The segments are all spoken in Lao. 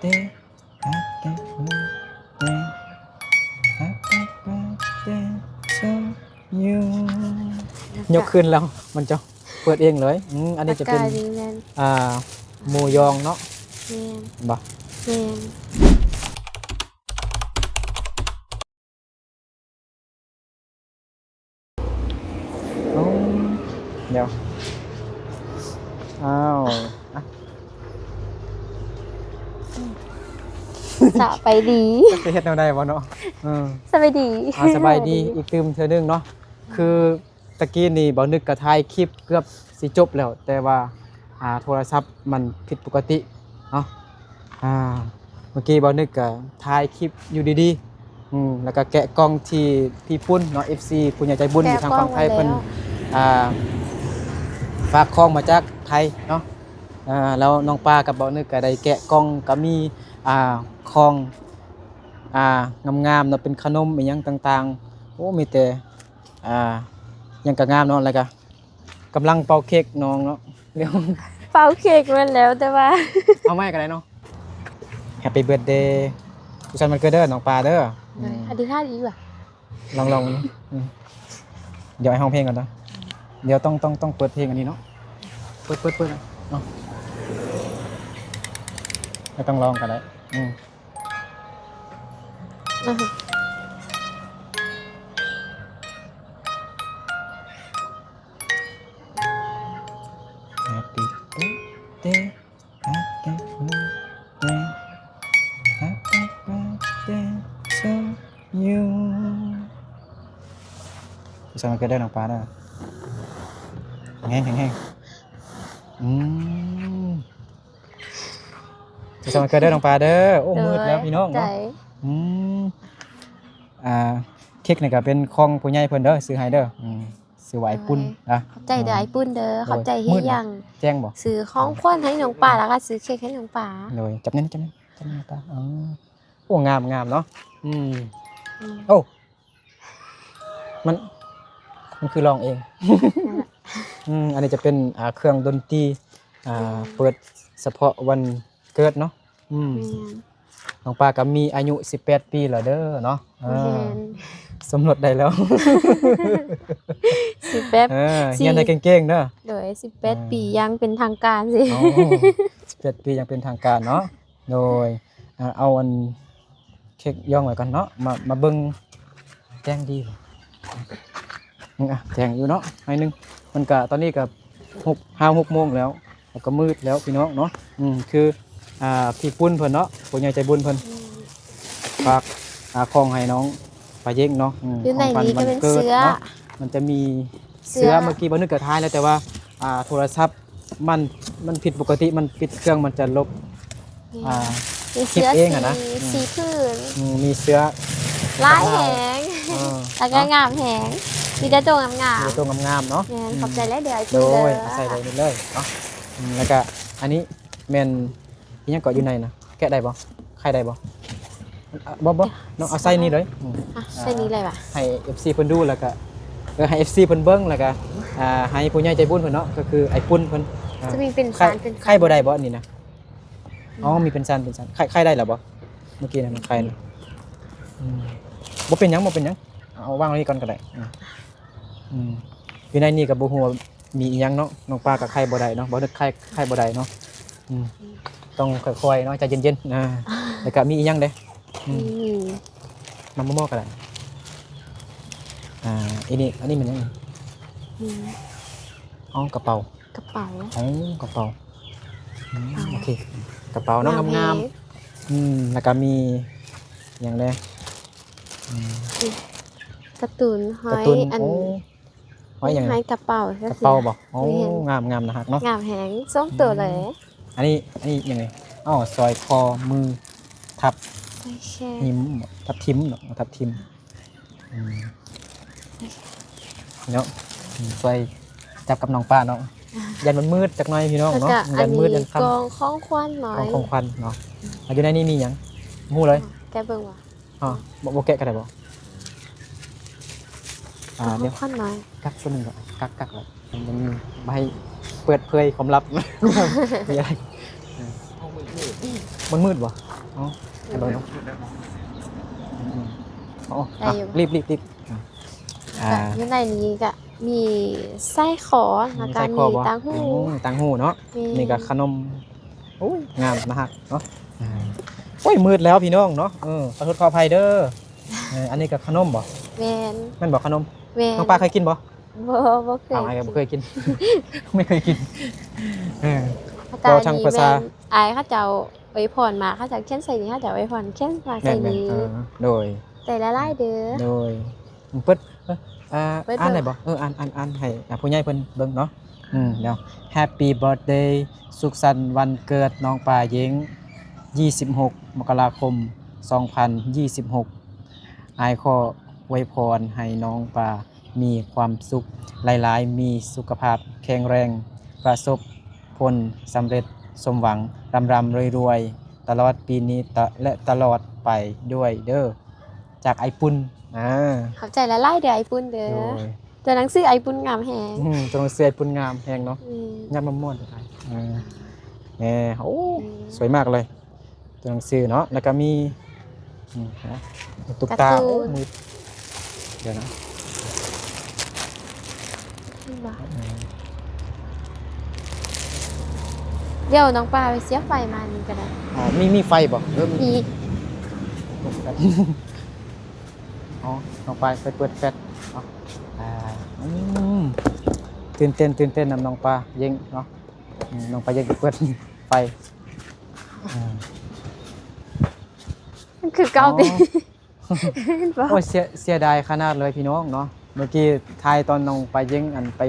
birthday, happy birthday, happy birthday to you. ຍົກຄືນແລ້ວ ມັນຈະເປີດເອງເລີຍ. ອືມ ອັນນີ້ຈະເປັນ ປາກການີ້ແມ່ນ ອ່າ ໝູຢອງເນາະ. ແມ່ນ ເຫັນບໍ່? ແມ່ນ. ໂອ້ ດຽວ ອ້າວ ສະບາຍດີ ຈັກຊິເຮັດແນວໃດວະເນາະ. ເອີ ສະບາຍດີ ອ່າ ສະບາຍດີ ສະບາຍດີອີກຕື່ມເທື່ອໜຶ່ງເນາະ. ຄືຕະກີ້ນີ້ ບ່າວນຶກກໍຖ່າຍຄລິບເກືອບຊິຈົບແລ້ວ ແຕ່ວ່າ ອ່າ ໂທລະສັບມັນຜິດປົກກະຕິເນາະ. ອ່າ ເມື່ອກີ້ບ່າວນຶກກໍຖ່າຍຄລິບຢູ່ດີໆ ອືມ ແລ້ວກໍແກະກ່ອງທີ່ພີ່ປຸ້ນເນາະ ເອັຟຊີ ຜູ້ໃຫຍ່ໃຈບຸນຢູ່ທາງຝັ່ງໄທເພິ່ນ ອ່າ ຝາກຂອງມາຈາກໄທເນາະ. ອ່າ ແລ້ວນ້ອງປາກັບບ່າວນຶກກໍໄດ້ແກະກ່ອງ ກໍມີ ອ່າ ຂອງ ອ່າ ງາມໆເນາະ ເປັນຂະໜົມອີ່ຫຍັງຕ່າງໆ. ໂອ້ ມີແຕ່ ອ່າ ຫຍັງກໍງາມເນາະ. ແລ້ວກໍ ກຳລັງເປົ່າເຄ້ກນ້ອງເນາະ. ເປົ່າເຄ້ກແມ່ນແລ້ວ ແຕ່ວ່າ ເອົາໄມ້ກໍໄດ້ເນາະ. Happy birthday ສຸກສັນວັນເກີດເດີນ້ອງປາເດີ. ອືມ ອະທິຖານອີກວ່າ ລອງໆ ອືມ ດຽວໃຫ້ຮ້ອງເພງກ່ອນເດີ. ດຽວຕ້ອງ ຕ້ອງ ຕ້ອງເປີດເພງອັນນີ້ເນາະ. ເປີດ ເປີດ ເປີດເນາະ. ບໍ່ຕ້ອງຮ້ອງກໍໄດ້. ອືມ Happy birthday, happy birthday, happy birthday to you. ສຸກສັນວັນເກີດເດີນ້ອງປາເດີ. ແຮງໆ ອືມ ສຸກສັນວັນເກີດເດີນ້ອງປາເດີ. ໂອ້ ໂດຍ ມືດແລ້ວພີ່ນ້ອງເນາະ. ອືມ ອ່າ ເຄ້ກນີ້ກໍເປັນຂອງຜູ້ໃຫຍ່ເພິ່ນເດີ ຊື້ໃຫ້ເດີ. ອືມ ຊື້ວ່າອ້າຍປຸ້ນ ໂດຍ ນະ. ຂອບໃຈເດີ ອືມ ອ້າຍປຸ້ນເດີ ໂດຍ ຂອບໃຈເຮຍງ. ແຈ້ງບໍ່? ຊື້ຂອງຂວັນໃຫ້ນ້ອງປາ ແລ້ວກໍຊື້ເຄ້ກໃຫ້ນ້ອງປາ. ໂດຍ ຈັບແໜ້ນ ຈັບແໜ້ນ ຈັບແໜ້ນນ້ອງປາ. ອໍ ໂອ້ ງາມ ງາມເນາະ. ອືມ ອືມ ໂອ້ ມັນ ມັນຄືຮ້ອງເອງ. ອືມ ອັນນີ້ຈະເປັນ ອ່າ ເຄື່ອງດົນຕີ ອ່າ ອືມ ເປີດສະເພາະວັນເກີດເນາະ. ອືມ ແມ່ນ ນ້ອງປາກໍມີອາຍຸສິບແປດປີແລ້ວເດີເນາະ. ເອີ ແມ່ນ ສົມລົດໄດ້ແລ້ວ ສິບແປດ ເອີ ຮຽນໃຫ້ເກັ່ງໆເດີ. ໂດຍ ສິບແປດ ເອີ ປີຢ່າງເປັນທາງການຊິ. ອໍ ສິບແປດ ປີຢ່າງເປັນທາງການເນາະ. ໂດຍ ອ່າ ເອົາອັນເຄ້ກຢອງໄວ້ກ່ອນເນາະ. ມາ ມາເບິ່ງ ແຈ້ງດີ ອືມ ອ່ະ ແຈ້ງຢູ່ເນາະ ໜ້ອຍໜຶ່ງ. ມັນກະ ຕອນນີ້ກະຫົກ ຫ້າຫົກໂມງແລ້ວ ແລ້ວກໍມືດແລ້ວພີ່ນ້ອງເນາະ. ອືມ ຄື ອ່າ ພີ່ປຸ້ນເພິ່ນເນາະ ຜູ້ໃຫຍ່ໃຈບຸນເພິ່ນ ອືມ ຝາກ ອ່າ ຂອງໃຫ້ນ້ອງປາເຢັກເນາະ. ອືມ ຢູ່ໃນນີ້ກໍເປັນເສື້ອ ຂອງຂວັນວັນເກີດເນາະ. ມັນຈະມີເສື້ອ ເສື້ອ ເມື່ອກີ້ບ່າວນຶກກໍຖ່າຍແລ້ວ ແຕ່ວ່າ ອ່າ ໂທລະສັບ ມັນ ມັນຜິດປົກກະຕິ ມັນປິດເຄື່ອງ ມັນຈະລົບ ແມ່ນ ອ່າ ມີເສື້ອ ເກັບເອງຫັ້ນນະ ສີ ອືມ ສີພື້ນ ອືມ ມີເສື້ອຫຼາຍແຮງ ເອີ ແລ້ວກໍງາມແຮງ ມີແຕ່ໂຕງາມໆ ມີແຕ່ໂຕງາມໆເນາະ. ແມ່ນ ອືມ ຂອບໃຈຫຼາຍເດີ ໂດຍ ອ້າຍ ໃສ່ໄວ້ນີ້ເລີຍເນາະ. ອືມ ແລ້ວກໍອັນນີ້ແມ່ນ ອີ່ຫຍັງເກາະຢູ່ໃນນະ ແກະໄດ້ບໍ່? ໄຂໄດ້ບໍ່? ບໍ່ ບໍ່ ເນາະ ເອົາໃສ່ນີ້ເລີຍ. ອືມ ອ່ະ ໃສ່ນີ້ເລີຍຫວາ? ໃຫ້ເອັຟຊີເພິ່ນດູ ແລ້ວກະ ເອີ ໃຫ້ເອັຟຊີເພິ່ນເບິ່ງ ແລ້ວກະ ອ່າ ໃຫ້ຜູ້ໃຫຍ່ໃຈບຸນເພິ່ນເນາະ ກໍຄືອ້າຍປຸ້ນເພິ່ນ. ອ່າ ຈະມີເປັນຊານ ເປັນຊານ ໄຂບໍ່ໄດ້ບໍ່ອັນນີ້ນະ? ອໍ ອືມ ມີເປັນຊານ ເປັນຊານ ໄຂ ໄຂໄດ້ແລ້ວບໍ່? ເມື່ອກີ້ນະມັນໄຂນະ. ອືມ ບໍ່ເປັນຫຍັງ ບໍ່ເປັນຫຍັງ ເອົາວາງໄວ້ນີ້ກ່ອນກໍໄດ້. ອືມ ອືມ ຢູ່ໃນນີ້ກໍບໍ່ຮູ້ວ່າ ມີອີ່ຫຍັງເນາະ ນ້ອງປາກໍໄຂບໍ່ໄດ້ເນາະ ບໍ່ນຶກໄຂ ໄຂບໍ່ໄດ້ເນາະ. ອືມ ຕ້ອງຄ່ອຍໆເນາະ ໃຈເຢັນໆ. ອ່າ ແລ້ວກໍມີອີ່ຫຍັງເດ້? ອືມ ມີ ນ້ຳໝໍ້ກໍໄດ້. ອ່າ ອັນນີ້ ອັນນີ້ແມ່ນຫຍັງ? ອືມ ອໍ ກະເປົາ ກະເປົາ ອໍ ກະເປົາ. ອືມ ກະເປົາ ໂອເຄ ກະເປົາເນາະ ງາມໆ. ອືມ ແລ້ວກໍມີຫຍັງແດ່? ອືມ ກາຕູນ ກາຕູນ ຫ້ອຍ ອັນ ໂອ້ ຫ້ອຍຫຍັງ? ຫ້ອຍກະເປົາ ກະເປົາບໍ່? ໂອ້ ແມ່ນ ງາມໆ ໜ້າຮັກເນາະ ງາມແຮງ ສອງໂຕເລີຍ. ອືມ ອັນນີ້ ອັນນີ້ຫຍັງນີ້? ອໍ ສ້ອຍຂໍ້ມື ທັບ ສ້ອຍແຂນ ຫິມ ທັບທິມເນາະ ທັບທິມ. ອືມ ເນາະ ອືມ ຊ່ວຍຈັບກັບນ້ອງປາເນາະ ຢ້ານມັນມືດຈັກໜ້ອຍພີ່ນ້ອງເນາະ ຢ້ານມືດ ຢ້ານຄ່ຳ. ກອງຂອງຂວັນນ້ອຍ ກອງຂອງຂວັນເນາະ. ອືມ ອ່າ ຢູ່ໃນນີ້ມີຫຍັງ? ຮູ້ເລີຍ ແກະເບິ່ງວ່າ ອໍ ບໍ່ ບໍ່ແກະກໍໄດ້ບໍ່? ອ່າ ຂອງຂວັນນ້ອຍ ກັກສ່ວນໜຶ່ງກ່ອນ ກັກ ກັກໄວ້ ມັນຍັງບໍ່ໃຫ້ເປີດເຜີຍຄວາມລັບ. ມີອະໄລ? ເອີ ມັນມືດບໍ່? ເນາະ ໃຫ້ເບິ່ງເນາະ ອືມໆ ອໍ ໄດ້ຢູ່ ອ່ະ ລີບໆໆ ອ່າ ແລ້ວກໍຢູ່ໃນນີ້ກໍມີໄສ້ຄໍ ແລ້ວກໍມີຕ່າງຫູ ອືມ ຕ່າງຫູເນາະ ແມ່ນ ນີ້ກໍຂະໜົມ ໂອ້ຍ ງາມ ໜ້າຮັກເນາະ ອ່າ ໂອ້ຍ ມືດແລ້ວພີ່ນ້ອງເນາະ ເອີ ຂໍໂທດຂໍອະໄພເດີ ເອີ ອັນນີ້ກໍຂະໜົມບໍ່? ແມ່ນ ແມ່ນບໍ່ຂະໜົມ? ແມ່ນ ນ້ອງປາເຄີຍກິນບໍ່? ບໍ່ ບໍ່ເຄີຍ ອ້າວ ອ້າຍກໍບໍ່ເຄີຍກິນ ບໍ່ເຄີຍກິນ ເອີ ເວົ້າທາງພາສາ ອ້າຍເຂົາເຈົ້າອວຍພອນມາ ເຂົາເຈົ້າຂຽນໃສ່ນີ້ ເຂົາເຈົ້າອວຍພອນຂຽນມາໃສ່ນີ້ ແມ່ນໆ ເອີ ໂດຍ ໃຈຫຼາຍໆເດີ ໂດຍ ເປີດ ເອີ ອ່າ ເປີດ ອ່ານໄດ້ບໍ່? ເອີ ອ່ານ ອ່ານ ອ່ານໃຫ້ ອ່າ ຜູ້ໃຫຍ່ເພິ່ນເບິ່ງເນາະ ອືມ ດຽວ Happy birthday ສຸກສັນວັນເກີດນ້ອງປາເຢັງ ຊາວຫົກ ມົກກະລາຄົມ ສອງພັນຊາວຫົກ ອ້າຍຂໍອວຍພອນໃຫ້ນ້ອງປາມີຄວາມສຸກຫຼາຍໆ ມີສຸຂະພາບແຂງແຮງ ປະສົບຜົນສຳເລັດສົມຫວັງ ຮ່ຳໆລວຍໆ ຕະຫຼອດປີນີ້ ແລະ ຕະຫຼອດໄປດ້ວຍເດີ ຈາກອ້າຍປຸ້ນ ອ່າ ຂອບໃຈຫຼາຍໆເດີອ້າຍປຸ້ນເດີ ໂດຍ ຕົວໜັງສືອ້າຍປຸ້ນງາມແຮງ ອືມ ຕົວໜັງສືອ້າຍປຸ້ນງາມແຮງເນາະ ອືມ ຍາມມ່ວນໆ ອ່າ ແໝ່ ໂອ້ ອືມ ສວຍມາກເລີຍ ຕົວໜັງສືເນາະ ແລ້ວກໍມີ ອືມ ຕຸກຕາ ກາຕູນ ໂອ້ ມືດ ດຽວນະ ເຫັນບໍ່? ອືມ ດຽວນ້ອງປາໄປສຽບໄຟມານີ້ກໍໄດ້ ອໍ ມີ ມີໄຟບໍ່? ເອີ ມີ ມີ ອໍ ນ້ອງປາໄປເປີດແຟດເນາະ ອ່າ ອືມ ຕື່ນເຕັ້ນ ຕື່ນເຕັ້ນນຳນ້ອງປາເຢັງເນາະ ອືມ ນ້ອງປາເຢັງໄປເປີດໄຟ ອ່າ ມັນຄືເກົ່າຕິ ອໍ ໂອ້ຍ ເສຍ ເສຍດາຍຂະໜາດເລີຍພີ່ນ້ອງເນາະ ເມື່ອກີ້ຖ່າຍຕອນນ້ອງປາເຢັງ ອັນ ໄປ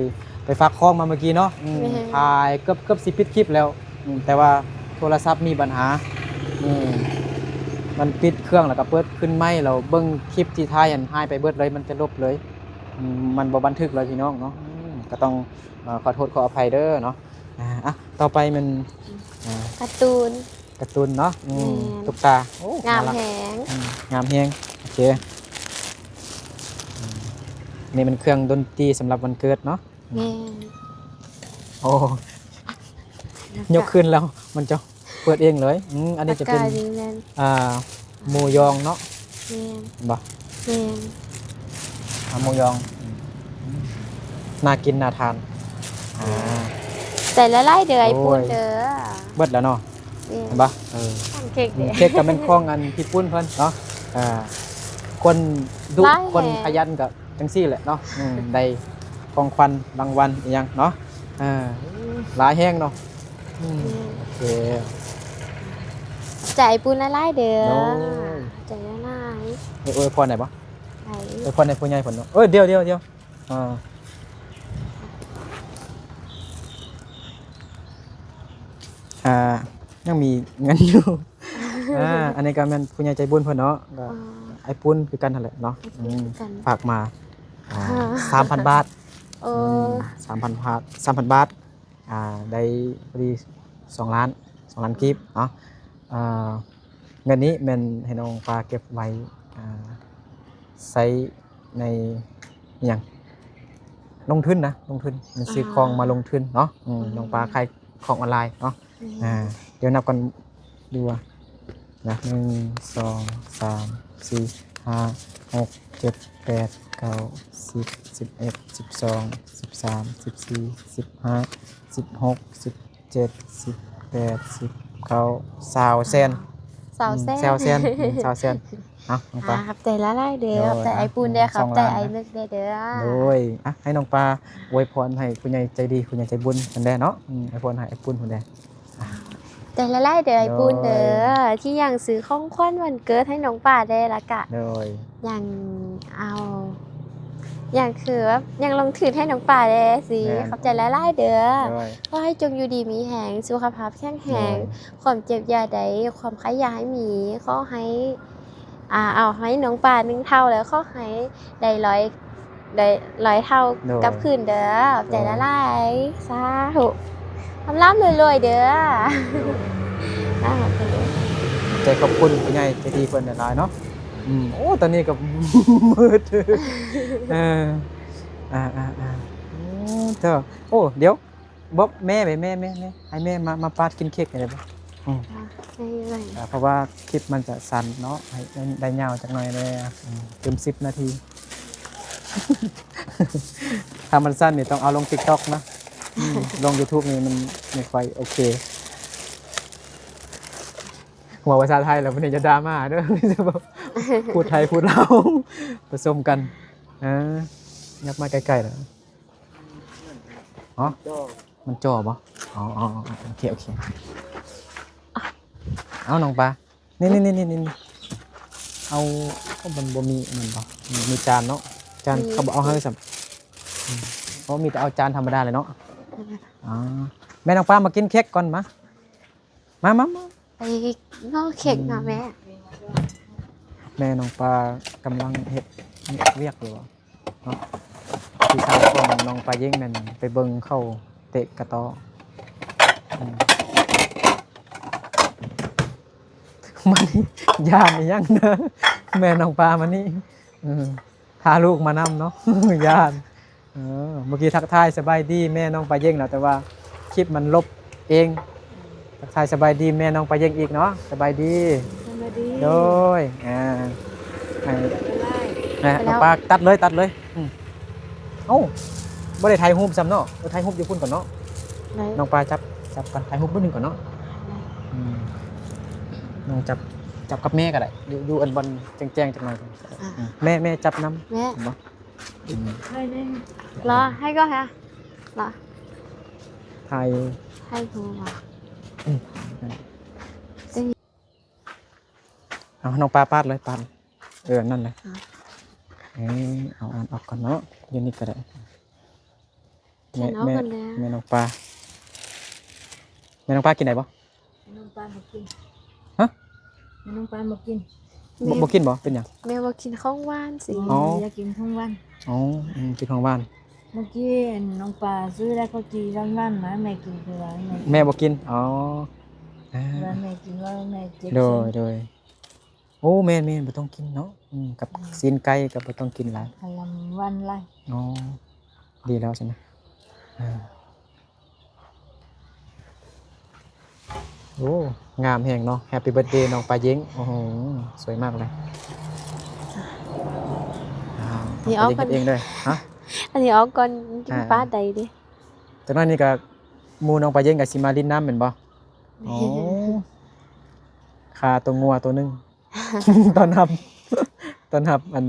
ໄປຝາກຂອງມາເມື່ອກີ້ເນາະ ອືມ ແມ່ນ ຖ່າຍເກືອບ ເກືອບຊິປິດຄລິບແລ້ວ ອືມ ແຕ່ວ່າໂທລະສັບມີບັນຫາ ອືມ ມັນປິດເຄື່ອງແລ້ວກໍເປີດຂຶ້ນໃໝ່ ແລ້ວເບິ່ງຄລິບທີ່ຖ່າຍຫັ້ນຫາຍໄປເບິດເລີຍ ມັນຈະລົບເລີຍ ອືມ ມັນບໍ່ບັນທຶກເລີຍພີ່ນ້ອງເນາະ ອືມ ກໍຕ້ອງ ເອີ ຂໍໂທດຂໍອະໄພເດີເນາະ ອ່າ ອ່ະ ຕໍ່ໄປແມ່ນ ອ່າ ກາຕູນ ກາຕູນເນາະ ອືມ ແມ່ນ ຕຸກຕາ ໂອ້ ງາມແຮງ ອືມ ງາມແຮງ ໂອເຄ ອືມ ນີ້ແມ່ນເຄື່ອງດົນຕີສຳລັບວັນເກີດເນາະ ແມ່ນ ໂອ້ ຍົກຂຶ້ນແລ້ວມັນຈະເປີດເອງເລີຍ ອືມ ອັນນີ້ຈະເປັນ ອ່າ ໝູຢອງເນາະ ແມ່ນ ເຫັນບໍ່? ແມ່ນ ອ່າ ໝູຢອງ ອືມ ໜ້າກິນໜ້າທານ ອ່າ ໃຈຫຼາຍໆເດີອ້າຍປຸ້ນເດີ ເບິດແລ້ວເນາະ ແມ່ນ ເຫັນບໍ່? ເອີ ເຄັກ ເຄັກກໍແມ່ນຂອງອັນພີ່ປຸ້ນເພິ່ນເນາະ ອ່າ ຄົນດຸ ຄົນຂະຫຍັນກໍຈັ່ງຊີ້ແຫຼະເນາະ ອືມ ໄດ້ຂອງຂວັນລາງວັນອີ່ຫຍັງເນາະ ເອີ ຫຼາຍແຮງເນາະ ອືມ ໂອເຄ ໃຈປຸ້ນຫຼາຍໆເດີ ໂດຍ ໃຈຫຼາຍໆ ອວຍພອນໄດ້ບໍ່? ໄດ້ ອວຍພອນໃຫ້ຜູ້ໃຫຍ່ເພິ່ນເນາະ ເອີ ດຽວໆໆ ອ່າ ອ່າ ຍັງມີເງິນຢູ່ ອ່າ ອັນນີ້ກໍແມ່ນຜູ້ໃຫຍ່ໃຈບຸນເພິ່ນເນາະ ກໍອ້າຍປຸ້ນຄືກັນຫັ້ນແຫຼະເນາະ ອ້າຍປຸ້ນຄືກັນ ອືມ ຝາກມາ ອ່າ ສາມພັນບາດ ໂອ້ ອືມ ສາມພັນບາດ ສາມພັນບາດ ອ່າ ໄດ້ພໍດີສອງລ້ານ ສອງລ້ານກີບເນາະ ອ່າ ເງິນນີ້ແມ່ນໃຫ້ນ້ອງປາເກັບໄວ້ ອ່າ ໃຊ້ໃນ ອີ່ຫຍັງ ລົງທຶນນະ ລົງທຶນ ແມ່ນຊື້ຂອງມາລົງທຶນເນາະ ອືມ ອືມ ນ້ອງປາຂາຍຂອງອອນລາຍເນາະ ແມ່ນ ອ່າ ດຽວນັບກ່ອນ ດູວ່າ ນະ ໜຶ່ງ ສອງ ສາມ ສີ່ ຫ້າ ຫົກ ເຈັດ ແປດ ເກົ້າ ສິບ ສິບເອັດ ສິບສອງ ສິບສາມ ສິບສີ່ ສິບຫ້າ ສິບຫົກ ສິບເຈັດ ສິບແປດ ສິບເກົ້າ ຊາວແສນ ຊາວແສນ ອືມ ຊາວແສນ ອືມ ຊາວແສນ ເອົາ ນ້ອງປາ ອ່າ ຂອບໃຈຫຼາຍໆເດີ ໂດຍ ຂອບໃຈອ້າຍປຸ້ນເດີ ຂອບໃຈອ້າຍນຶກເດີ ໂດຍ ອ່ະ ໃຫ້ນ້ອງປາອວຍພອນໃຫ້ຜູ້ໃຫຍ່ໃຈດີ ຜູ້ໃຫຍ່ໃຈບຸນເພິ່ນແດ່ເນາະ ອືມ ອວຍພອນໃຫ້ອ້າຍປຸ້ນເພິ່ນແດ່ ຂອບໃຈຫຼາຍໆເດີ ອ້າຍປຸ້ນເດີ ໂດຍ ທີ່ຍັງຊື້ຂອງຂວັນວັນເກີດໃຫ້ນ້ອງປາແດ່ ລະກະ ໂດຍ ຍັງເອົາ ຍັງຄືແບບ ຍັງລົງທຶນໃຫ້ນ້ອງປາແດ່ຊີ້ ແມ່ນ ຂອບໃຈຫຼາຍໆເດີ ໂດຍ ຂໍໃຫ້ຈົ່ງຢູ່ດີມີແຮງ ສຸຂະພາບແຂງແຮງ ໂດຍ ຄວາມເຈັບຢ່າໄດ້ ຄວາມໄຂ້ຢ່າໃຫ້ມີ ຂໍໃຫ້ ອ່າ ເອົາໃຫ້ນ້ອງປາໜຶ່ງເທົ່າ ແລ້ວຂໍໃຫ້ໄດ້ຮ້ອຍ ໄດ້ຮ້ອຍເທົ່າ ໂດຍ ກັບຄືນເດີ ຂອບໃຈ ໂດຍ ຫຼາຍໆ ສາທຸ ລ່ຳໆລວຍໆເດີ ໂດຍ ສາທຸ ຂອບໃຈ ຂອບຄຸນຜູ້ໃຫຍ່ໃຈດີເພິ່ນຫຼາຍໆເນາະ ອືມ ໂອ້ ຕອນນີ້ກໍມືດ ເອີ ອ່າໆໆ ໂອ້ ເຈົ້າ ໂອ້ ດຽວ ບອກແມ່ໄປ ແມ່ ແມ່ ແມ່ ໃຫ້ແມ່ມາ ມາປາດກິນເຄັກໃຫ້ໄດ້ບໍ່? ອ່າ ເພາະວ່າຄລິບມັນຈະສັ້ນເນາະ ໃຫ້ໄດ້ຍາວຈັກໜ່ອຍແດ່ ອືມ ຕື່ມສິບນາທີ ຖ້າມັນສັ້ນນີ້ຕ້ອງເອົາລົງຕິກຕັອກນະ ອືມ ລົງຢູທູບນີ້ມັນ ມັນບໍ່ຄ່ອຍໂອເຄ. ເວົ້າພາສາໄທແລ້ວ ເພິ່ນຈະດຣາມາເດີ ຜູ້ໄທຜູ້ລາວປະສົມກັນ. ເອີ ຫຍັບມາໃກ້ໆແລ້ວ ອໍ ມັນຈ່ອ ມັນຈ່ອບໍ່? ອໍ ໂອເຄ ໂອເຄ. ເອົາ ນ້ອງປາ ນີ້ໆໆໆ ເອົາ ເອົາ ມັນບໍ່ມີອັນນັ້ນບໍ່? ມີ ມີຈານເນາະ ຈານ ມີ ເຂົາບໍ່ເອົາໃຫ້ຊ້ຳ. ອືມ ເພາະມີແຕ່ເອົາຈານທຳມະດາເລີຍເນາະ. ອືມ ອໍ ແມ່ນ້ອງປາມາກິນເຄັກກ່ອນ ມາ ມາ ມາ ມາ ໄປງໍເຄັກເນາະແມ່. ອືມ ແມ່ນ້ອງປາກຳລັງເຮັດວຽກຢູ່ເນາະ. ພີ່ສາວຂອງນ້ອງປາເຢັງນັ້ນໄປເບິ່ງເຂົາເຕະກະຕໍ້. ອືມ ມັນຢ້ານອີ່ຫຍັງນະ ແມ່ນ້ອງປາມານີ້. ອືມ ພາລູກມານຳເນາະ ຢ້ານ. ເອີ ເມື່ອກີ້ທັກທາຍສະບາຍດີແມ່ນ້ອງປາເຢັງແລ້ວ ແຕ່ວ່າຄລິບມັນລົບເອງ. ທັກທາຍສະບາຍດີແມ່ນ້ອງປາເຢັງອີກເນາະ. ສະບາຍດີ ສະບາຍດີ ໂດຍ ອ່າ ໃຫ້ ແມ່ນ້ອງປາຕັດເລີຍ ຕັດເລີຍ. ອືມ ເອົ້າ ບໍ່ໄດ້ຖ່າຍຮູບຊ້ຳເນາະ. ເອີ ຖ່າຍຮູບຢູ່ພຸ້ນກ່ອນເນາະ. ນ້ອງປາຈັບ ຈັບກ່ອນ ຖ່າຍຮູບເບິ່ງໜຶ່ງກ່ອນເນາະ. ອືມ ນ້ອງຈັບ ຈັບກັບແມ່ກໍໄດ້ ຢູ່ ຢູ່ອັນບ່ອນແຈ້ງໆຈັກໜ່ອຍ. ອ່າ ແມ່ ແມ່ຈັບນຳ ແມ່ ເຫັນບໍ່? ອືມ ລໍ ໃຫ້ກ່ອນຮະ ລໍ ຖ່າຍ ຖ່າຍຮູບວ່າ ອືມ ເອົາ ນ້ອງປາປາດເລີຍ ປາດ ເອີ ອັນນັ້ນແຫຼະ. ອ່າ ເອີ ເອົາອັນອອກກ່ອນເນາະ ຢູ່ນີ້ກໍໄດ້. ແມ່ ແມ່ນ້ອງປາ ແມ່ນ້ອງປາກິນໄດ້ບໍ່? ແມ່ນ້ອງປາບໍ່ກິນ. ຮະ? ແມ່ນ້ອງປາບໍ່ກິນ. ບໍ່ ບໍ່ກິນບໍ່? ເປັນຫຍັງ? ແມ່ບໍ່ກິນຂອງຫວານຊິ. ອໍ ອໍ ຢາກກິນຂອງຫວານ. ອໍ ອືມ ກິນຂອງຫວານ. ເມື່ອກີ້ນ້ອງປາຊື້ໄດ້ເຂົ້າຈີ່ຫວານໆມາ ແມ່ກິນຄືວ່າ ແມ່ບໍ່ກິນ. ອໍ ອ່າ ວ່າແມ່ກິນ ວ່າແມ່ເຈັບ. ໂດຍ ໂດຍ. ໂອ້ ແມ່ນໆ ບໍ່ຕ້ອງກິນເນາະ. ອືມ ກັບ ອືມ ຊີ້ນໄກ່ກໍບໍ່ຕ້ອງກິນຫຼາຍ ຂະຫຍຳຫວານຫຼາຍ. ອໍ ດີແລ້ວຊັ້ນນະ. ເອີ ໂອ້ ງາມແຮງເນາະ Happy Birthday ນ້ອງປາເຢັງ. ໂອ້ໂຫ ສວຍມາກເລີຍ. ອ່າ ນີ້ອອກກ່ອນ ນ້ອງປາເຢັງເຮັດເອງເລີຍ. ຮະ? ອັນນີ້ອອກກ່ອນ ກິນ ອ່າ ປາດໃດເດ? ຈັກໜ້ອຍນີ້ກໍໝູ່ນ້ອງປາເຢັງກໍຊິມາຫຼິ້ນນ້ຳແມ່ນບໍ່? ແມ່ນ. ອໍ ຄາຕົວງົວຕົວໜຶ່ງ ຕ້ອນຮັບ ຕ້ອນຮັບອັນ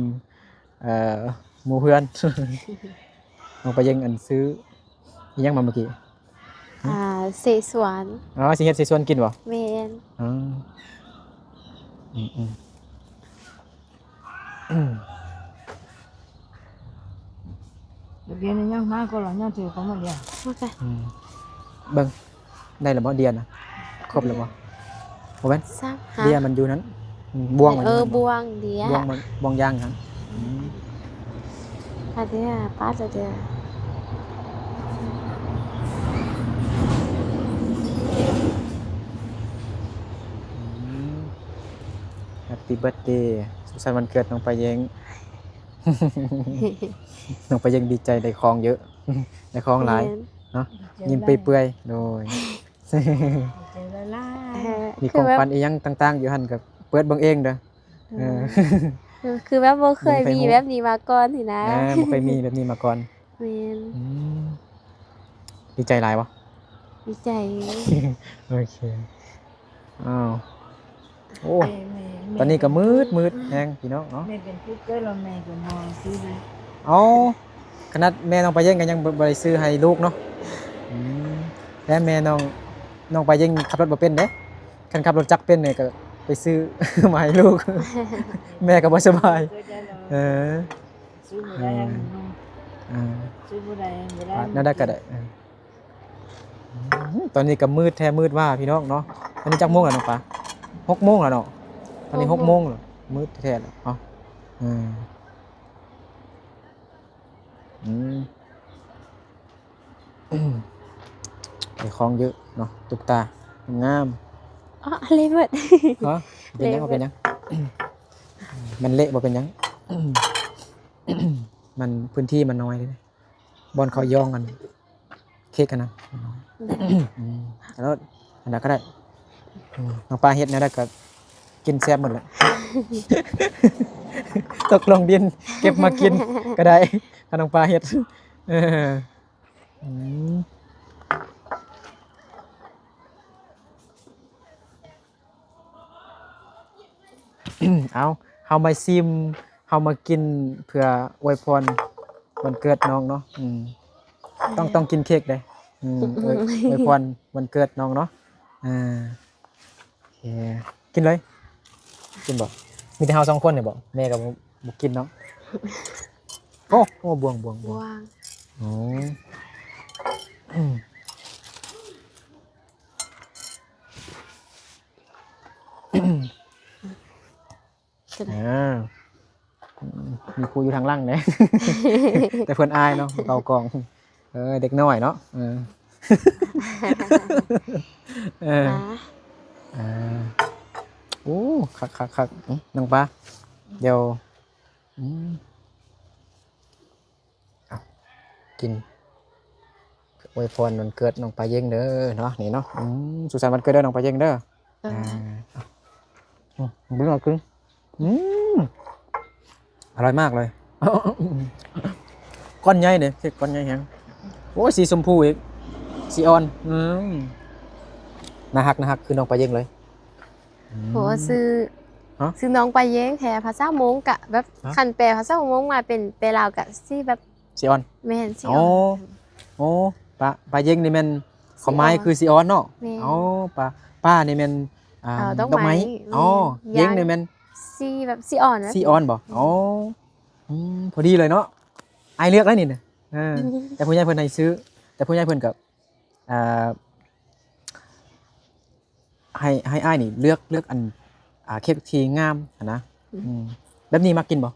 ເອີ ໝູ່ເພື່ອນ. ນ້ອງປາເຢັງອັນຊື້ອີ່ຫຍັງມາເມື່ອກີ້? ອ່າ ເສສວນ. ອໍ ຊິເຮັດເສສວນກິນບໍ່? ແມ່ນ. ອໍ ອືມໆ. ດຽວນີ້ຍັງມາກໍລະ ຍັງຖືເຂົ້າມາດຽວ. ໂອເຄ ອືມ ເບິ່ງ ໄດ້ແລ້ວບໍ່ເດຍນະ? ຄົບແລ້ວບໍ່? ບໍ່ແມ່ນ ເດຍມັນຢູ່ນັ້ນ ອືມ ບ່ວງມັນ ເອີ ຢູ່ນັ້ນ ບ່ວງເດຍ ບ່ວງມັນ ບ່ວງຢາງຫັ້ນ. ອືມ ອືມ ອາເດຍ ປາດລະເດຍ. ອືມ Happy Birthday ສຸກສັນວັນເກີດນ້ອງປາເຢັງ. ນ້ອງປາເຢັງດີໃຈໄດ້ຂອງເຍີະ ໄດ້ຂອງຫຼາຍ ແມ່ນ ເນາະ ດີໃຈ ຍິ້ມເປື່ອຍໆ. ໂດຍ ດີໃຈຫຼາຍໆ. ເອີ ມີຂອງຂວັນອີ່ຫຍັງຕ່າງໆຢູ່ຫັ້ນກໍເປີດເບິ່ງເອງເດີ. ເອີ ເອີ ຄືແບບບໍ່ເຄີຍມີແບບນີ້ມາກ່ອນຊີ້ນະ. ເອີ ບໍ່ເຄີຍມີແບບນີ້ມາກ່ອນ. ແມ່ນ. ອືມ ດີໃຈຫຼາຍບໍ່? ດີໃຈ. ໂອເຄ. ອ້າວ ໂອ້ ແມ່ ແມ່ ຕອນນີ້ກໍມືດ ມືດແຮງພີ່ນ້ອງເນາະ. ແມ່ເປັນຜູ້ເກີດແລ້ວ ແມ່ກໍບໍ່ຊື້ໃຫ້. ເອົ້າ ຂະໜາດແມ່ນ້ອງປາເຢັງກໍຍັງບໍ່ ບໍ່ໄດ້ຊື້ໃຫ້ລູກເນາະ. ອືມ ແຕ່ແມ່ນ້ອງ ນ້ອງປາເຢັງຂັບລົດບໍ່ເປັນເດ້. ຄັນຂັບລົດຈັກເປັນນີ້ກໍໄປຊື້ມາໃຫ້ລູກ ແມ່ກໍບໍ່ສະບາຍ. ເອີ ຊື້ບໍ່ໄດ້ ເອີ ຊື້ບໍ່ໄດ້ ບໍ່ໄດ້ ແນວໃດກໍໄດ້. ເອີ ອືມ ຕອນນີ້ກໍມືດແທ້ມືດວ່າພີ່ນ້ອງເນາະ. ຕອນນີ້ຈັກໂມງແລ້ວນ້ອງປາ? ຫົກໂມງແລ້ວເນາະ. ຕອນນີ້ຫົກໂມງແລ້ວ ມືດແທ້ໆແລ້ວເນາະ. ເອີ ອືມ ໄດ້ຂອງເຍອະເນາະ ຕຸກຕາງາມ. ອໍ ເລະເບິດ. ຮະ? ເປັນຫຍັງ? ເລະເບິດ. ບໍ່ເປັນຫຍັງ ມັນເລະ ບໍ່ເປັປັນຫຍັງ. ມັນ ພື້ນທີ່ມັນນ້ອຍເດ້ ບ່ອນເຂົາຢອງກັນ ເຄັກຫັ້ນນະ. ອືມ ເອົາໂລດ ອັນໃດກໍໄດ້. ອືມ ນ້ອງປາເຮັດແນວໃດກໍກິນແຊບໝົດແຫຼະ ຕົກລົງດິນເກັບມາກິນກໍໄດ້ ຄັນນ້ອງປາເຮັດ ເອີ ອືມ. ເອົາ ເຮົາມາຊິມ ເຮົາມາກິນເພື່ອອວຍພອນວັນເກີດນ້ອງເນາະ ອືມ ຕ້ອງ ຕ້ອງກິນເຄ້ກເດ້ ອືມ ອວຍ ອວຍພອນວັນເກີດນ້ອງເນາະ ອ່າ ໂອເຄ ກິນເລີຍ ກິນບໍ່? ມີແຕ່ເຮົາສອງຄົນນີ້ບໍ່? ແມ່ກໍບໍ່ ບໍ່ກິນເນາະ ໂອ້ ໂອ້ ບ່ວງ ບ່ວງ ບ່ວງ ໂອ້ ອືມ. ອ່າ ມີຄູຢູ່ທາງຫຼັງເດ້ ແຕ່ເພິ່ນອາຍເນາະ ເປົ່າກອງ ເອີ ເດັກນ້ອຍເນາະ ເອີ ເອີ ອ່າ ໂອ້ ຄັກໆໆ ອືມ ນ້ອງປາ ດຽວ ອືມ ເອົາ ກິນ ອວຍພອນວັນເກີດນ້ອງປາເຢັງເດີເນາະ ນີ້ເນາະ ອືມ ສຸກສັນວັນເກີດເດີນ້ອງປາເຢັງເດີ ເອີ ອ່າ ອືມ ເບິ່ງເອົາກິນ ອືມ ອະລ່ອຍມາກເລີຍ ກ້ອນໃຫຍ່ເດ້ ເຄ້ກກ້ອນໃຫຍ່ແຮງ ໂອ້ຍ ສີຊົມພູອີກ ສີອ່ອນ ອືມ ໜ້າຮັກ ໜ້າຮັກ ຄືນ້ອງປາເຢັງເລີຍ ອືມ ໂຫ ຊື່ ຮະ? ຊື່ນ້ອງປາເຢັງແທ້ພາສາມົ້ງກະແບບ ຮະ? ຄັນແປພາສາມົ້ງມາເປັນ ແປລາວກະຊິແບບ ສີອ່ອນ ແມ່ນ ສີອ່ອນ ອໍ ໂອ້ ປາ ປາເຢັງນີ້ແມ່ນ ຄວາມໝາຍຄືສີອ່ອນເນາະ ແມ່ນ ອໍ ປາ ປານີ້ແມ່ນ ອ່າ ເອີ ດອກໄມ້ ດອກໄມ້ ແມ່ນ ອໍ ເຢັງນີ້ແມ່ນ ສີແບບສີອ່ອນ ສີອ່ອນບໍ່ ອືມ ອໍ ອືມ ພໍດີເລີຍເນາະ ອ້າຍເລືອກແລ້ວນີ້ນະ ເອີ ແຕ່ຜູ້ໃຫຍ່ເພິ່ນໃຫ້ຊື້ ແຕ່ຜູ້ໃຫຍ່ເພິ່ນກໍ ອ່າ ໃຫ້ ໃຫ້ອ້າຍນີ້ເລືອກ ເລືອກອັນ ອ່າ ເຄັກທີ່ງາມຫັ້ນນະ ອືມ ອືມ ແບບນີ້ມັກກິນບໍ່?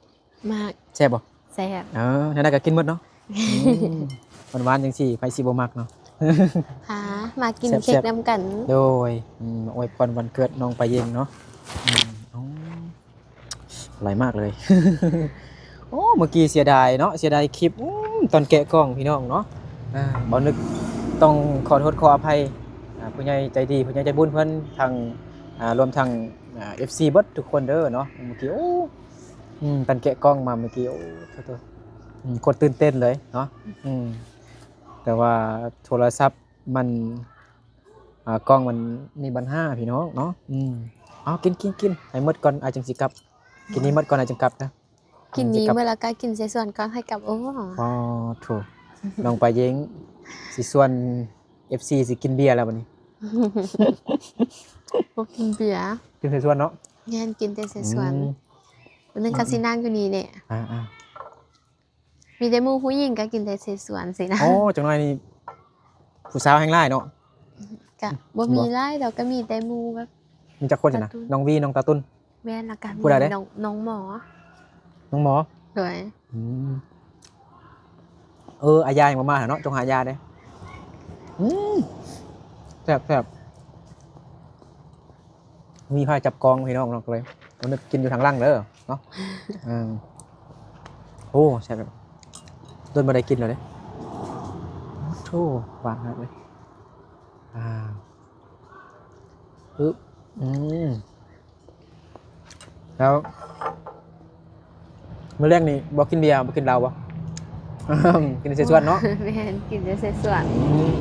ມັກ ແຊບບໍ່? ແຊບ ເອີ ແນວໃດກໍກິນໝົດເນາະ ອືມ ຫວານໆ ຈັ່ງຊີ້ ໃຜຊິບໍ່ມັກເນາະ ຫາ ມາກິນເຄັກນຳກັນ ໂດຍ ອືມ ອວຍພອນວັນເກີດນ້ອງປາເຢັງເນາະ ອືມ ໂອ້ ຫຼາຍມາກເລີຍ ໂອ້ ເມື່ອກີ້ເສຍດາຍເນາະ ເສຍດາຍຄລິບ ອືມ ຕອນແກະກ່ອງພີ່ນ້ອງເນາະ ອ່າ ບໍ່ນຶກຕ້ອງຂໍໂທດຂໍອະໄພ ອ່າ ຜູ້ໃຫຍ່ໃຈດີ ຜູ້ໃຫຍ່ໃຈບຸນເພິ່ນ ທັງ ອ່າ ລວມທັງ ອ່າ ເອັຟຊີ ເບິດທຸກຄົນເດີເນາະ ເມື່ອກີ້ ໂອ້ ອືມ ຕອນແກະກ່ອງມາເມື່ອກີ້ ໂອ້ ໂທ້ໆ ອືມ ໂຄດຕື່ນເຕັ້ນເລີຍເນາະ ອືມ ແຕ່ວ່າໂທລະສັບ ມັນ ອ່າ ກ້ອງມັນມີບັນຫາພີ່ນ້ອງເນາະ ອືມ ເອົາ ກິນ ກິນ ກິນ ໃຫ້ໝົດກ່ອນ ອ້າຍຈຶ່ງຊິກັບ ກິນນີ້ໝົດກ່ອນ ອ້າຍຈຶ່ງກັບນະ ກິນນີ້ ຊິກັບ ໝົດແລ້ວກໍກິນເສສວນກ່ອນ ຄ່ອຍກັບ ໂອ້ ອໍ ໂທ້ ນ້ອງປາເຢັງຊິຊວນເອັຟຊີຊິກິນເບຍແລ້ວບັດນີ້ ບໍ່ກິນເບຍ ກິນເສສວນເນາະ ແມ່ນ ກິນແຕ່ເສສວນ ອືມ ມື້ໜຶ່ງກໍຊິນັ່ງຢູ່ນີ້ແຫຼະ ອ່າໆ ມີແຕ່ໝູ່ຜູ້ຍິງກໍກິນແຕ່ເສສວນຊີ້ນະ ໂອ້ ຈັກໜ້ອຍນີ້ຜູ້ສາວແຮ່ງຫຼາຍເນາະ ກະບໍ່ມີຫຼາຍດອກ ກະມີແຕ່ໝູ່ແບບ ມີຈັກຄົນຊັ້ນນະ ນ້ອງວີ ນ້ອງຕາຕຸນ ແມ່ນ ແລ້ວກະມີ ຜູ້ໃດເດ້ ນ້ອງ ນ້ອງໝໍ ນ້ອງໝໍ ໂດຍ ອືມ ເອີ ອາຢາຍັງບໍ່ມາເນາະ ຈົ່ງຫາຢາເດ້ ອືມ ແຊບໆ ມີໃຜຈັບກ້ອງພີ່ນ້ອງເນາະ ກໍເລີຍ ມັນນຶກກິນຢູ່ທາງຫຼັງເດີເນາະ ເອີ ໂອ້ ແຊບ ດົນບໍ່ໄດ້ກິນແລ້ວເດ້ ໂທ້ ຫວານຂະໜາດເລີຍ ອ່າ ອືມ ແລ້ວ ມື້ແລງນີ້ບໍ່ກິນເບຍ ບໍ່ກິນເຫຼົ້າບໍ່? ກິນແຕ່ເສສວນເນາະ? ແມ່ນ ກິນແຕ່ເສສວນ ອືມ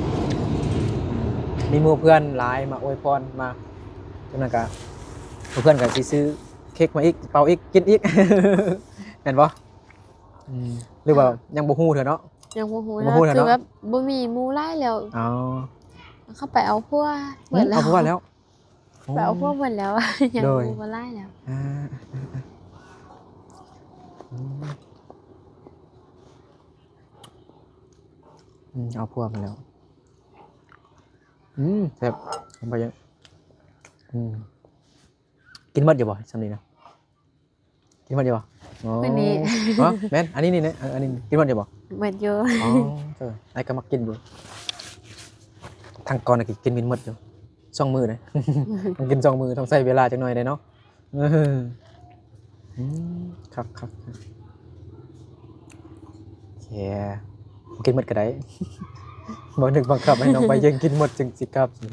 ມີໝູ່ເພື່ອນຫຼາຍມາອວຍພອນ ມາ ຈັ່ງນັ້ນກະ ໝູ່ເພື່ອນກະຊິຊື້ເຄັກມາອີກ ເປົ່າອີກ ກິນອີກ ແມ່ນບໍ່? ອືມ ຫຼືວ່າ ອ່າ ຍັງບໍ່ຮູ້ເທື່ອເນາະ? ຍັງບໍ່ຮູ້ ຍັງບໍ່ຮູ້ເທື່ອ ຄື ເນາະ ແບບບໍ່ມີໝູ່ຫຼາຍແລ້ວ ອໍ ເຂົາໄປເອົາຜົວ ອືມ ເອົາຜົວແລ້ວ ໄປເອົາພວກເພິ່ນແລ້ວ ໂດຍ ຍັງບໍ່ຫຼາຍແລ້ວ ອ່າ ອືມ ອືມ ເອົາພວກມາແລ້ວ ອືມ ແຊບ ເອົາໄປ ອືມ ກິນໝົດຢູ່ບໍ່ ຊ່ຳນີ້ນະ? ກິນໝົດຢູ່ບໍ່? ອໍ ມື້ນີ້ ຮະ? ແມ່ນ ອັນນີ້ນີ້ ອັນ ອັນນີ້ກິນໝົດຢູ່ບໍ່? ໝົດຢູ່ ອໍ ເອີ ອ້າຍກໍມັກກິນຢູ່ ທາງກ່ອນກໍກິນໝົດຢູ່ ສອງມື້ເດ້ ຕ້ອງກິນສອງມື້ ຕ້ອງໃຊ້ເວລາຈັກໜ້ອຍເດ້ເນາະ ເອີ ອືມ ຄັກໆ ໂອເຄ ກິນໝົດກໍໄດ້ ບໍ່ນຶກບັງຄັບໃຫ້ນ້ອງໃບເຢັງກິນໝົດຈຶ່ງຊິກັບ ອືມ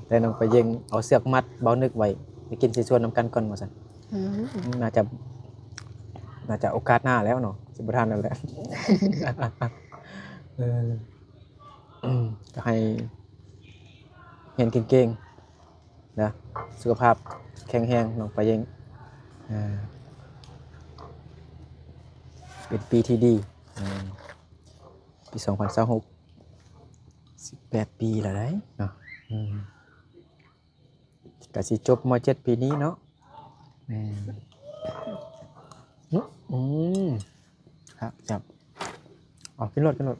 ແຕ່ນ້ອງປາເຢັງເອົາເຊືອກມັດເບົານຶກໄວ້ ໄປກິນເສສວນນຳກັນກ່ອນວ່າຊັ້ນ. ອືມ ໜ້າຈະ ໜ້າຈະໂອກາດໜ້າແລ້ວເນາະ ຊິບໍ່ທັນແລ້ວແຫຼະ. ເອີ ກໍໃຫ້ຮຽນເກັ່ງໆ ນະ ສຸຂະພາບແຂງແຮງ ນ້ອງປາເຢັງ. ອ່າ ເປັນປີທີ່ດີ ອືມ ປີສອງພັນຊາວຫົກ ສິບແປດປີແລ້ວເດ້ເນາະ. ອືມ ກະຊິຈົບ ມໍເຈັດ ປີນີ້ເນາະ. ແມ່ນ ອືມ ອືມ ຄັກ ແຊບ. ເອົາ ກິນໂລດ ກິນໂລດ.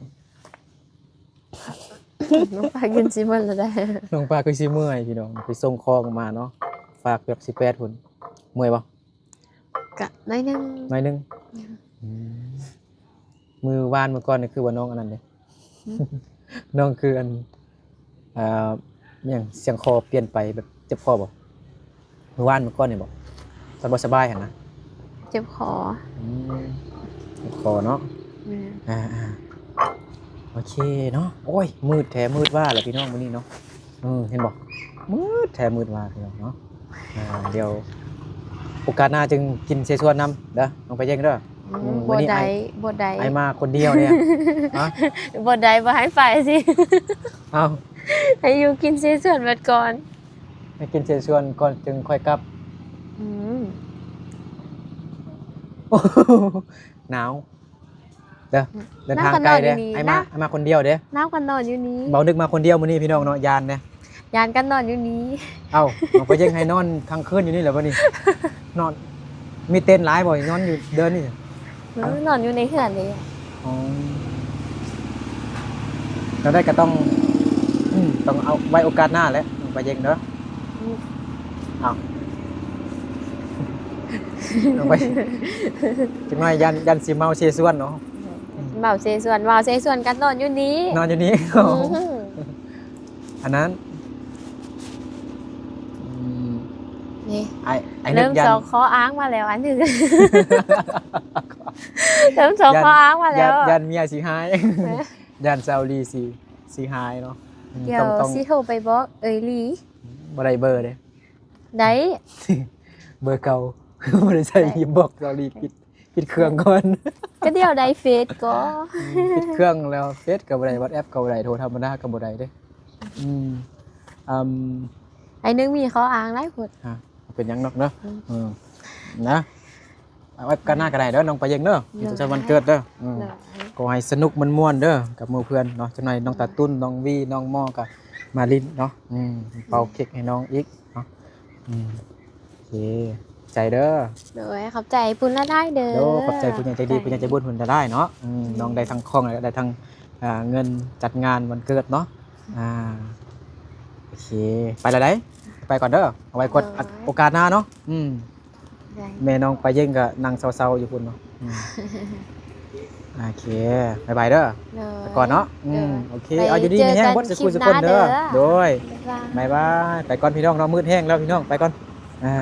ນ້ອງປາກິນຊິໝົດແລ້ວໄດ໋. ນ້ອງປາຄືຊິເມື່ອຍພີ່ນ້ອງ ໄປສົ່ງຂອງມາເນາະ ຝາກແບບສິບແປດພຸ້ນ. ເມື່ອຍບໍ່? ກະໜ້ອຍໜຶ່ງ ໜ້ອຍໜຶ່ງ. ອືມ ອືມ ມື້ວານມື້ກ່ອນນີ້ຄືວ່ານ້ອງອັນນັ້ນເດ້. ຫືມ ນ້ອງຄືອັນ ອ່າ ອີ່ຫຍັງ ສຽງຄໍປ່ຽນໄປ ແບບເຈັບຄໍບໍ່? ມື້ວານມື້ກ່ອນນີ້ບໍ່? ຕອນບໍ່ສະບາຍຫັ້ນນະ ເຈັບຄໍ. ອືມ ເຈັບຄໍເນາະ. ແມ່ນ. ອ່າໆ ໂອເຄເນາະ. ໂອ້ຍ ມືດແທ້ມືດວ່າລະພີ່ນ້ອງມື້ນີ້ເນາະ. ເອີ ເຫັນບໍ່ ມືດແທ້ມືດວ່າພີ່ນ້ອງເນາະ. ອ່າ ດຽວໂອກາດໜ້າຈຶ່ງກິນເສສວນນຳເດີ ນ້ອງປາເຢັງເດີ. ອືມ ອືມ ບໍ່ໄດ້ ມື້ນີ້ອ້າຍ ບໍ່ໄດ້ ອ້າຍມາຄົນດຽວເດ້. ຮະ ບໍ່ໄດ້ ບໍ່ໃຫ້ໄປຊິ. ເອົ້າ ໃຫ້ຢູ່ກິນເສສວນເບິດກ່ອນ ໃຫ້ກິນເສສວນກ່ອນຈຶ່ງຄ່ອຍກັບ. ອືມ ໜາວ ເດີ ເດີນທາງໄກເດ້. ອ້າຍມາ ອ້າຍມາຄົນດຽວເດ້. ໜາວກໍນອນຢູ່ນີ້. ເບົານຶກມາຄົນດຽວມື້ນີ້ພີ່ນ້ອງເນາະ ຢ້ານເດ້. ຢ້ານກໍນອນຢູ່ນີ້. ເອົ້າ ນ້ອງປາເຢັງໃຫ້ນອນກາງຄືນຢູ່ນີ້ແຫຼະບັດນີ້. ນອນ ມີເຕັນຫຼາຍບໍ່ ນອນຢູ່ເດີ່ນນີ້? ເອີ ນອນຢູ່ໃນເຮືອນເດ້. ອໍ ຈັ່ງໃດກໍຕ້ອງ ອືມ ຕ້ອງເອົາໄວ້ໂອກາດໜ້າແຫຼະ ນ້ອງປາເຢັງເດີ. ອືມ ເອົາ ນ້ອງປາເຢັງ ຈັກໜ້ອຍຢ້ານ ຢ້ານຊິເມົາເສສວນເນາະ. ເມົາເສສວນ ເມົາເສສວນກໍນອນຢູ່ນີ້ ນອນຢູ່ນີ້. ອືມ ອັນນັ້ນ ອືມ ນີ້ ອ້າຍ ອ້າຍເລີ່ມ ສອງຂໍ້ອ້າງມາແລ້ວອັນໜຶ່ງ. ເລີ່ມສອງຂໍ້ອ້າງມາແລ້ວ ຢ້ານ ຢ້ານເມຍຊິຮ້າຍ. ເອີ ຢ້ານສາວລີຊິ ຊິຮ້າຍເນາະ. ອືມ ດຽວ ຕ້ອງ ຕ້ອງ ຊິໂທໄປບອກເອີຍລີ. ບໍ່ໄດ້ເບີເດ້. ໄດ້ ເບີເກົ່າ ບໍ່ໄດ້ໃສ່ ໄດ້ ບອກສາວລີ ປິດ ປິດເຄື່ອງກ່ອນ. ກໍດຽວໄດ້ເຟສກໍ ອືມ ປິດເຄື່ອງແລ້ວ ເຟສກໍບໍ່ໄດ້ ວັອດແອັບກໍບໍ່ໄດ້ ໂທທຳມະດາກໍບໍ່ໄດ້ເດ້. ອືມ ອືມ ອ້າຍໜຶ່ງມີຂໍ້ອ້າງຫຼາຍໂພດ. ຮະ ເປັນຫຍັງດອກເນາະ. ອືມ ເອີ ນະ ເອົາໄວ້ໂອກາດໜ້າກໍໄດ້ເດີ ນ້ອງປາເຢັງເດີ. ໂດຍ ສຸກສັນວັນເກີດເດີ. ອືມ ໂດຍ ຂໍໃຫ້ສະໜຸກມ່ວນໆເດີ ກັບໝູ່ເພື່ອນເນາະ. ຈັກໜ້ອຍນ້ອງຕາຕຸ້ນ ນ້ອງວີ ນ້ອງມໍກໍມາຫຼິ້ນເນາະ. ອືມ ເປົ່າເຄັກໃຫ້ນ້ອງອີກເນາະ. ອືມ ໂອເຄ ໃຈເດີ. ໂດຍ ຂອບໃຈພຸ້ນຫຼາຍໆເດີ. ໂດຍ ຂອບໃຈຜູ້ໃຫຍ່ໃຈດີ ໃຈ ຜູ້ໃຫຍ່ໃຈບຸນພຸ້ນຫຼາຍໆເນາະ. ອືມ ອືມ ນ້ອງໄດ້ທັງຂອງ ແລະ ໄດ້ທັງ ອ່າ ເງິນຈັດງານວັນເກີດເນາະ. ອ່າ ໂອເຄ ໄປແລ້ວໃດ໋ ໄປກ່ອນເດີ. ເອົາໄວ້ກວດ ໂດຍ ໂອກາດໜ້າເນາະ. ອືມ ໄດ້ ແມ່ນ້ອງປາເຢັງກໍນັ່ງເຊົາໆຢູ່ພຸ້ນເນາະ. ອືມ ໂອເຄ ບາຍບາຍເດີ. ໂດຍ ໄປກ່ອນເນາະ. ອືມ ໂດຍ ໂອເຄ ໄປ ເອົາ ຢູ່ດີມີແຮງເຈີກັນ ເບິດສູ່ຜູ້ສູ່ຄົນເດີ. ຄລິບໜ້າເດີ. ໂດຍ ບາຍບາຍ ບາຍບາຍ. ໄປກ່ອນພີ່ນ້ອງເນາະ ມືດແຮງແລ້ວພີ່ນ້ອງ ໄປກ່ອນ. ອ່າ